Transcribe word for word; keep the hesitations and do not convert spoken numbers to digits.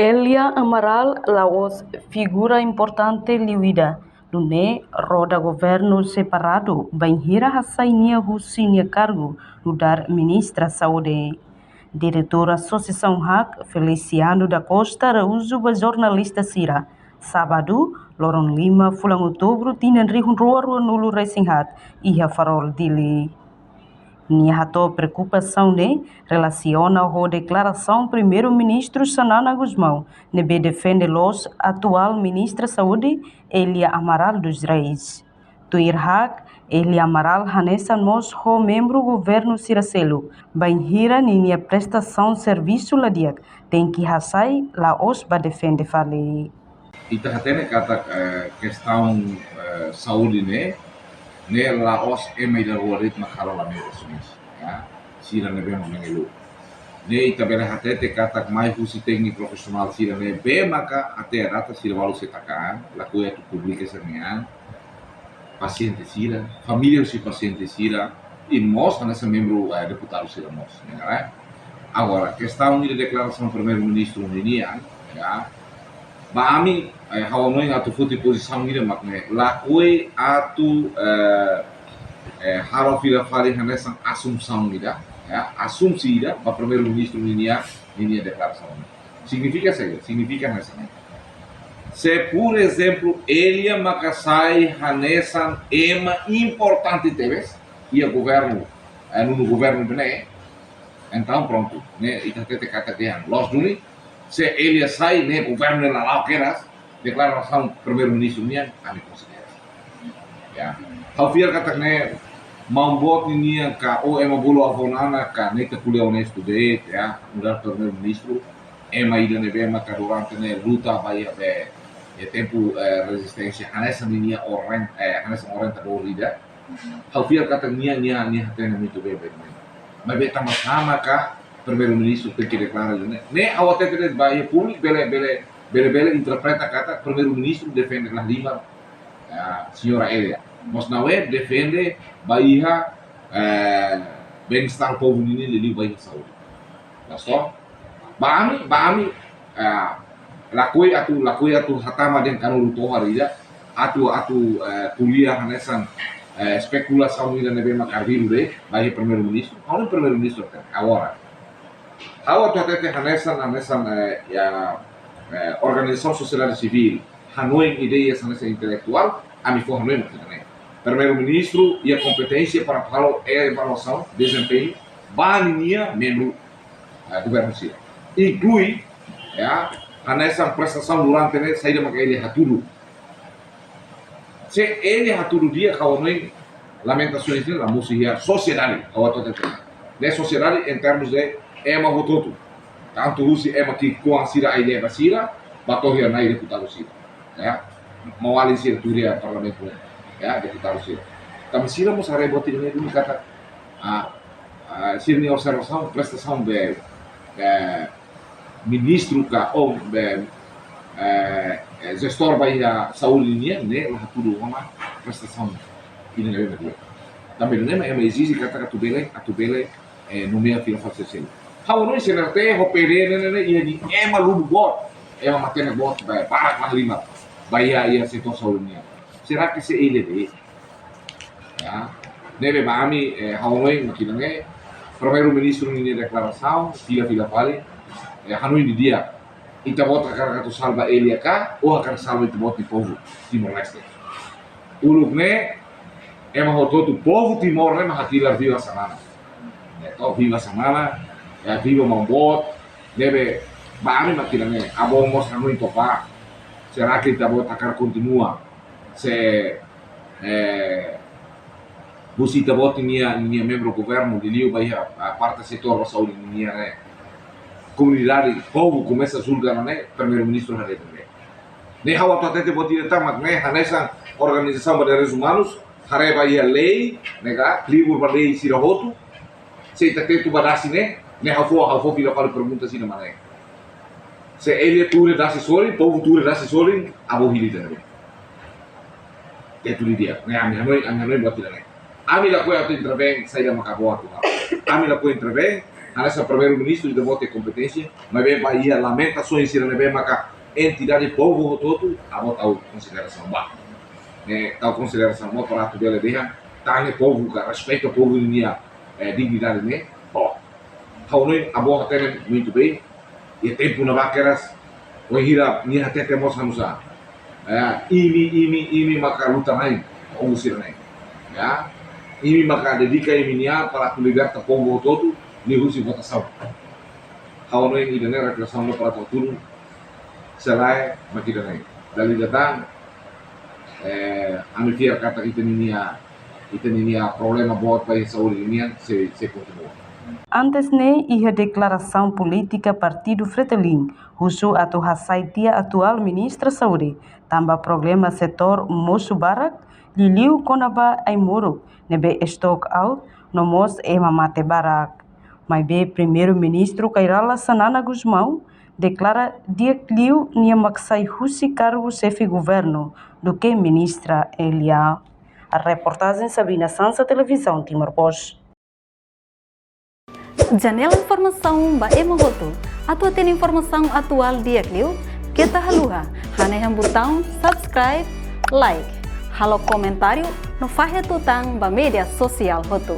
Elia Amaral la'ós figura importante liu ida, nune'e roda governu separadu bainhira hasai nia husi nia kargu nu'udar Ministra Saúde. Diretór Asosiasaun HAK, Feliciano da Costa Araújo, ba jornalista sira, Sábadu, loron lima fulan Outubru, tinan rihun rua rua-nulu resin haat, iha Farol, Dili. Nia hato'o preokupasaun ne'e relasiona ho deklarasaun Primeiru-Ministru Xanana Gusmão, ne'ebé defende loos atuál Ministra Saúde, Elia Amaral dos Reis. Tuir HAK, Elia Amaral hanesan mós ho membru governu sira seluk, bainhira ninia prestasaun servisu la di'ak, tenke hasai la'ós ba defende fali. Ita hatene katak, eh, kestaun, eh, saúde ne'e, ne'e la'ós ema ida rua de'it mak halo lamentasaun, ya. Sira ne'ebé mak mengeluh. Ne'e ita bele hatete katak mai husi tékniku profisionál sira ne'ebé maka até à data sira balu sei taka an, lakohi atu publika sira-nia an, pasiente sira, família husi pasiente sira, i mós hanesan membru, eh, deputadu sira mós, ne'e, eh. Agora, kestaun ida deklarasaun Primeiru-Ministru ninian, ya. Ba ami, eh, ha'u hanoin atu foti pozisaun ida mak ne'e, lakohi atu, eh, eh, halo fila fali hanesan asumsaun ida, ya, asumsi ida, ba Primeiru-Ministru ninia, ninia deklarasaun. Signifika saida, signifika hanesan ne'e. Se, por ezemplu, Elia maka sai hanesan ema importante tebes iha governu, eh, nonu governu ne'e, entaun prontu, ne'e ita hatete katak dehan loos duni, se Elia sai, ne'e governu ne'e la la'o kedas, deklarasaun Primeiru-Ministru nian, ami konsidera. Ya. Ha'u fiar katak ne'e, maun boot ninian ka, ou ema bolu avó-na'an ka, ne'e ita ko'alia onestu de'it, ya, nu'udar Primeiru-Ministru, ema ida ne'ebé maka durante ne'e luta ba iha be, iha tempu, eh, rezisténsia, hanesan ninia oren-, eh, hanesan orientadór ida. Ha'u fiar katak nia, nia, nia hatene muito bem, bem, bem. Maibé tanba sá maka Primeiru-Ministru tenke deklara ne'e. Ne'e ha'u hatete de'it ba iha públiku bele, bele, bele, bele interpreta katak Primeiru-Ministru defende la halimar, ah, señora Elia. Mas ne'e defende ba iha, eh, bem-estar povu nian, liuliu ba iha saúde. Pastor? Ba ami, ba ami, eh, lakohi atu, lakohi atu hatama dehan kanuru tohar ida, atu, atu, eh, ko'alia hanesan, eh, espekulasaun ida ne'ebé mak arbiru de'it, ba iha Primeiru-Ministru, ha'u Primeiru-Ministru kan, agora. Ha'u atu hatete hanesan, hanesan, eh, ya, eh, organizasaun sosiedade sivíl, hanoin ideia hanesan intelektuál, ami fó hanoin mak ne'e. Primeiru-Ministru iha kompeténsia para halo evaluasaun dezempeñu ba ninia membru, eh, governu sira. Inklui, ya, hanesan prestasaun durante ne'e saida maka Elia hatudu. Se Elia hatudu di'ak, ha'u hanoin lamentasaun ne'e la mosu iha sosiedade, ha'u atu hatete. Ne'e sosiedade em termos de ema hotu-hotu. Tantu husi ema ki'ikoan sira, ai-leba sira, ba to'o iha na'i deputadu sira. Ya. Maun-alin sira tuir iha parlamentu, ya, deputadu sira. Tanba sira mós haree buat ida-ne'e duni katak, ah, ah, sira-nia observasaun, prestasaun be, eh, ministru ka, ou be, eh, eh, jestór ba iha saúde nian, ne'e la hatudu ona prestasaun ida ne'ebé mak di'ak. Tanba ne'e mak ema ezije katak atu bele, atu bele, eh, nomeia fila fali seluk. Ha'u hanoin C N R T ho P D ne'e, ne'e, ne'e, iha nia ema lubuk boot, ema matenek boot, ba, barak la halimar ba iha, iha setór saúde nian. Será que se Elia de'it? Ya. Ne'ebé ba ami, eh, ha'u hanoin mak ne'e, Primeiru-Ministru ninia deklarasaun, fila, fila fali, eh, hanoin didi'ak. Ita-boot hakarak atu salva Elia ka, ou hakarak salva ita-boot nia povu Timor-Leste. Uluk ne'e, ema hotu-hotu povu Timor ne'e mak hakilar viva Xanana. Ya, to'o viva Xanana, ya, viva maun boot, ne'ebé ba ami mak ne'e, avó mós hanoin to'o bá. Será que ita-boot hakarak kontinua? Se, eh, husi ita-boot nia, nia membru governu, liuliu ba iha, ah, parte setór ba saúde nian ne'e, komunidade, povu komesa julga ne'e, Primeiru-Ministru haree ne'e. Ne'e ha'u atu hatete buat ida tan mak ne'e, hanesan organizasaun ba direitus umanus, haree ba iha lei, ne'e ka, livru ba lei sira hotu, se ita tetu ba dasi ne'e, ne'e ha'u fó, ha'u fó fila fali pergunta sira mak ne'e. Se Elia tuur iha dasi sorin, povu tuur iha dasi sorin, avó hili ida ne'ebé? Tetu didi'ak, ne'e ami hanoin, ami hanoin buat ida ne'e. Ami lakohi atu intervén, saida maka avó atu halo. Ami lakohi intervén, Hanesan Primeiru-Ministru ita-boot iha kompeténsia, maibé ba iha lamentasaun sira ne'ebé maka entidade povu hotu-hotu, ha'u tau konsiderasaun ba. Ne'e tau konsiderasaun ba para atu bele dehan, tan ne'e povu ka respeita povu ninia, eh, dignidade ne'e. Bom, ha'u hanoin ha'u hatene muito bem, iha tempu ne'ebá kedas, wainhira nia hatete mós hanusa. Ya, imi, imi, imi maka luta-na'in, povu sira-na'in. Ya, imi maka dedika imi-nia an para atu liberta povu hotu-hotu, liuhusi votasaun. Ha'u hanoin ida-ne'e reflesaun ba para atu tulun, selae mak ida-ne'e. Dala ida tan, eh, ami fiar katak ita-ninia, ita-ninia problema boot ba iha saúde nian sei, sei kontinua. Antes ne'e iha deklarasaun polítika Partidu Fretilin, husu atu hasai tiha atuál Ministra Saúde, tanba problema setór mosu barak, liuliu kona-ba ai-moruk, ne'ebé stock out, no mós ema mate barak. Maibé Primeiru-Ministru Kay Rala Xanana Gusmão deklara di'ak liu nia mak sai husi kargu xefe governu duké ministra Elia. Reportajen Sabina Sansa, Televizaun Timor Post. Janela informasaun ba ema hotu. Atu hatene informasaun atuál di'ak liu, keta haluha hanehan butaun subscribe, like, halo komentáriu, no fahe tutan ba média sosiál hotu.